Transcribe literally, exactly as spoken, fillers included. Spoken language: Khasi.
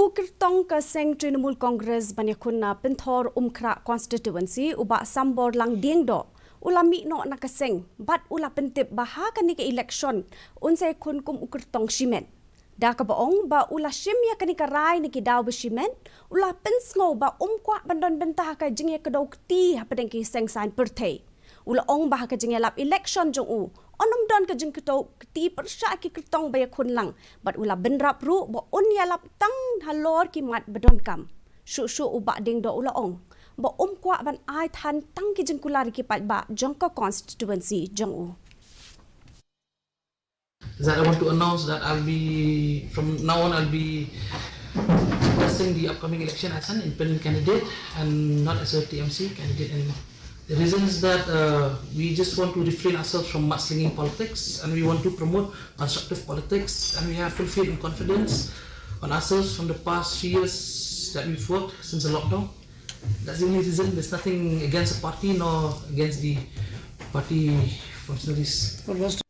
U kyrtong ka seng Trinamool Congress ban ïakhun na Pynthorumkhrah constituency, u Bah Samborlang Diengdoh, u la mih noh na ka seng bad u la pyntip ba ha kane ka election un sa ïakhun kum u kyrtong shimet. Da kaba ong ba u la shim ïa kane ka rai na ki daw ba shimet, u la pynsngew ba um kwah ban don bynta ha ka jingïakdew kti hapdeng ki seng saiñ pyrthei. U la ong ba ha ka jingïalap election jong u, un ym don ka jingkdew kti pyrshah ki kyrtong ba ïakhun lang, bad u la bynrap ruh ba un ïalap tang halor ki mat ba donkam. Shuh shuh u Bah Diengdoh u la ong ba um kwah ban ai than tang ki jingkular ïa ki paidbah jong ka constituency jong u. That I want to announce that I'll be, from now on, I'll be contesting the upcoming election as an independent candidate and not as a T M C candidate anymore. The reason is that uh, we just want to refrain ourselves from mudslinging politics, and we want to promote constructive politics, and we have full faith and confidence on ourselves from the past three years that we've worked since the lockdown. That's the only reason. There's nothing against the party nor against the party functionaries. Well, what's